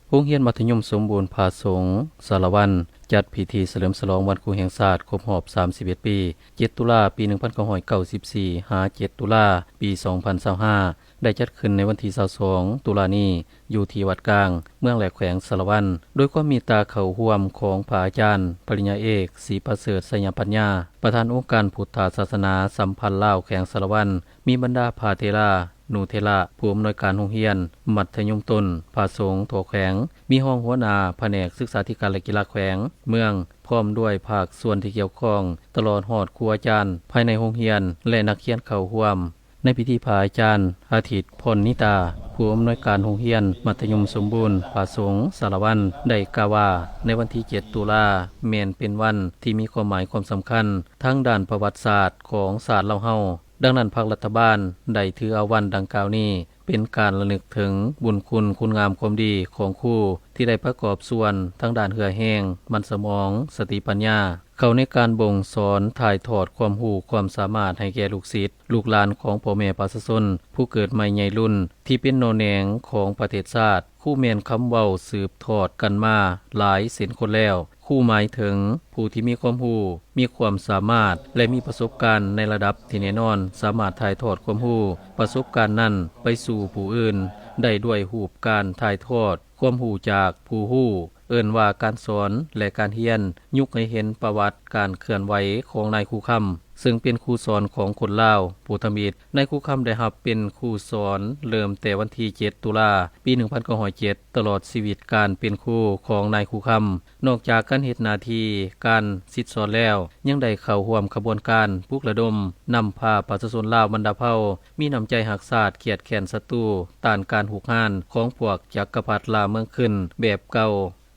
ໂຮງຮຽນມັດທະຍົມສົມບູນຜາສົງສາລະວັນ ຈັດພິທີສະເຫຼີມສະຫຼອງວັນຄູແຫ່ງຊາດຄົບຮອບສາມສິບເອັດປີ, ເຈັດຕຸລາ ປີໜຶ່ງພັນເກົ້າຮ້ອຍເກົ້າສິບສີ່ ຫາ ເຈັດຕຸລາ ປີສອງພັນຊາວຫ້າ ໄດ້ຈັດຂຶ້ນໃນວັນທີຊາວສອງຕຸລານີ້ ຢູ່ທີ່ວັດກາງ ເມືອງແລະແຂວງສາລະວັນ ໂດຍຄວາມເມດຕາເຂົ້າຮ່ວມຂອງພະອາຈານປະລິນຍາເອກ ສີປະເສີດ ໄຊຍະປັນຍາ ປະທານອົງການພຸດທະສາສະໜາສຳພັນລາວແຂວງສາລະວັນ, ມີບັນດາພະເຖລາ ນຸເຖລະ ຜູ້ອຳນວຍການໂຮງຮຽນມັດທະຍົມຕົ້ນຜາສົງທົ່ວແຂວງ, ມີຮອງຫົວໜ້າພະແນກສຶກສາທິການ ແລະ ກິລາແຂວງ, ເມືອງ, ພ້ອມດ້ວຍພາກສ່ວນທີ່ກ່ຽວຂ້ອງ, ຕະຫຼອດຮອດຄູອາຈານພາຍໃນໂຮງຮຽນ ແລະ ນັກຮຽນເຂົ້າຮ່ວມ. ໃນພິທີ ພະອາຈານ ອາທິດ ພອນນິຕາ ຜູ້ອຳນວຍການໂຮງຮຽນມັດທະຍົມສົມບູນຜາສົງສາລະວັນ ໄດ້ກ່າວວ່າ ໃນວັນທີເຈັດຕຸລາ ແມ່ນເປັນວັນທີ່ມີຄວາມໝາຍຄວາມສຳຄັນທາງດ້ານປະຫວັດສາດຂອງຊາດລາວເຮົາ. ດັ່ງນັ້ນ ພັກລັດຖະບານໄດ້ຖືເອົາວັນດັ່ງກ່າວນີ້ ເປັນການລະນຶກເຖິງບຸນຄຸນຄຸນງາມຄວາມດີຂອງຄູ ທີ່ໄດ້ປະກອບສ່ວນທາງດ້ານເຫື່ອແຮງ, ມັນສະໝອງ, ສະຕິປັນຍາ ເຂົ້າໃນການບົ່ງສອນ, ຖ່າຍທອດຄວາມຮູ້ຄວາມສາມາດໃຫ້ແກ່ລູກສິດ, ລູກຫຼານຂອງພໍ່ແມ່ປະຊາຊົນ ຜູ້ເກີດໃໝ່ໃຫຍ່ລຸນ ທີ່ເປັນໜໍ່ແໜງຂອງປະເທດຊາດ. ຄູແມ່ນຄຳເວົ້າສືບທອດກັນມາຫຼາຍເຊັ່ນຄົນແລ້ວ. ຄູໝາຍເຖິງຜູ້ທີ່ມີຄວາມຮູ້, ມີຄວາມສາມາດ ແລະ ມີປະສົບການໃນລະດັບທີ່ແນ່ນອນ, ສາມາດຖ່າຍທອດຄວາມຮູ້, ປະສົບການນັ້ນໄປສູ່ຜູ້ອື່ນໄດ້ດ້ວຍຮູບການຖ່າຍທອດຄວາມຮູ້ຈາກຜູ້ຮູ້. ເອີ້ນວ່າການສອນ ແລະ ການຮຽນ ຍົກໃຫ້ເຫັນປະຫວັດການເຄື່ອນໄຫວຂອງນາຍຄູຄຳ ເຊິ່ງເປັນຄູສອນຂອງຄົນລາວຜູ້ທຳອິດ. ນາຍຄູຄຳໄດ້ຮັບເປັນຄູສອນເລີ່ມແຕ່ວັນທີເຈັດຕຸລາ ປີໜຶ່ງພັນເກົ້າຮ້ອຍເຈັດ ຕະຫຼອດຊີວິດການເປັນຄູຂອງນາຍຄູຄຳ. ນອກຈາກການເຮັດໜ້າທີ່ການສິດສອນແລ້ວ ຍັງໄດ້ເຂົ້າຮ່ວມຂະບວນການປຸກລະດົມ ນຳພາປະຊາຊົນລາວບັນດາເຜົ່າ ມີນ້ຳໃຈຮັກຊາດ, ຄຽດແຄ້ນສັດຕູ, ຕ້ານການຮຸກຮານຂອງພວກຈັກກະພັດລ່າເມືອງຂຶ້ນແບບເກົ່າ.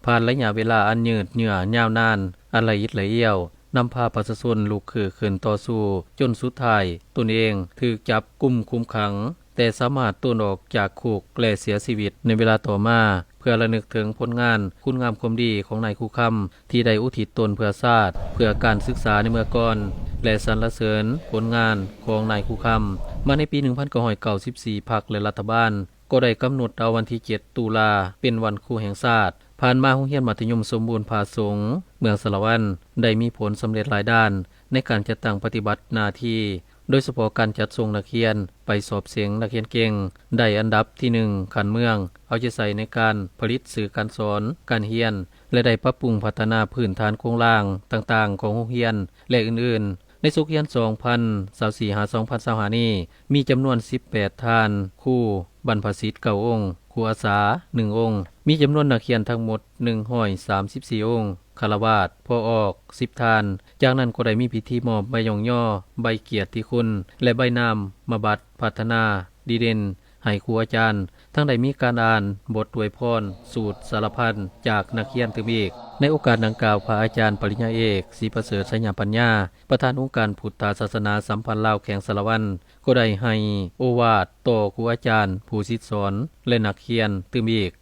ຜ່ານໄລຍະເວລາອັນຍືດເຍື້ອຍາວນານ, ອັນລະອິດລະອຽວ, ນຳພາປະຊາຊົນລຸກຄືຂຶ້ນຕໍ່ສູ້, ຈົນສຸດທ້າຍຕົນເອງຖືກຈັບກຸມຄຸມຂັງ, ແຕ່ສາມາດໂຕນອອກຈາກຄຸກ ແລະ ເສຍຊີວິດໃນເວລາຕໍ່ມາ. ເພື່ອລະນຶກເຖິງຜົນງານ, ຄຸນງາມຄວາມດີຂອງນາຍຄູຄຳ ທີ່ໄດ້ອຸທິດຕົນເພື່ອຊາດ, ເພື່ອການສຶກສາໃນເມື່ອກ່ອນ ແລະ ສັນລະເສີນຜົນງານຂອງນາຍຄູຄຳ. ມາໃນປີໜຶ່ງພັນເກົ້າຮ້ອຍເກົ້າສິບສີ່ ພັກ ແລະ ລັດຖະບານ ກໍໄດ້ກຳນົດເອົາວັນທີເຈັດຕຸລາ ເປັນວັນຄູແຫ່ງຊາດ. ຜ່ານມາ ໂຮງຮຽນມັດທະຍົມສົມບູນຜາສົງ ເມືອງສາລະວັນ ໄດ້ມີຜົນສຳເລັດຫຼາຍດ້ານໃນການຈັດຕັ້ງປະຕິບັດໜ້າທີ່, ໂດຍສະເພາະການຈັດສົ່ງນັກຮຽນໄປສອບເສັງນັກຮຽນເກັ່ງ ໄດ້ອັນດັບທີໜຶ່ງຂັ້ນເມືອງ, ເອົາໃຈໃສ່ໃນການຜະລິດສື່ການສອນການຮຽນ ແລະ ໄດ້ປັບປຸງພັດທະນາພື້ນຖານໂຄງລ່າງຕ່າງໆຂອງໂຮງຮຽນ ແລະ ອື່ນໆ. ໃນສົກຮຽນສອງພັນຊາວສີ່ ຫາ ສອງພັນຊາວຫ້ານີ້ ມີຈຳນວນສິບແປດທ່ານຄູ, ບັນພະສິດເກົ້າອົງ, ຄູອາສາໜຶ່ງອົງ, ມີຈຳນວນນັກຮຽນທັງໝົດໜຶ່ງຮ້ອຍສາມສິບສີ່ອົງ, ຄາລະວາດ, ພໍ່ອອກສິບທ່ານ. ຈາກນັ້ນກໍໄດ້ມີພິທີມອບໃບຍ້ອງຍໍ, ໃບກຽດຕິຄຸນ ແລະ ໃບນາມມະບັດພັດທະນາດີເດັ່ນ ໃຫ້ຄູອາຈານ, ທັງໄດ້ມີການອ່ານບົດອວຍພອນສູດສາລະພັນຈາກນັກຮຽນຕື່ມອີກ. ໃນໂອກາດດັ່ງກ່າວ, ພະອາຈານປະລິນຍາເອກ ສີປະເສີດ ໄຊຍະປັນຍາ ປະທານອົງການພຸດທະສາສະໜາສຳພັນລາວແຂວງສາລະວັນ ກໍໄດ້ໃຫ້ໂອວາດຕໍ່ຄູອາຈານ, ຜູ້ສິດສອນ ແລະ ນັກຮຽນຕື່ມອີກ.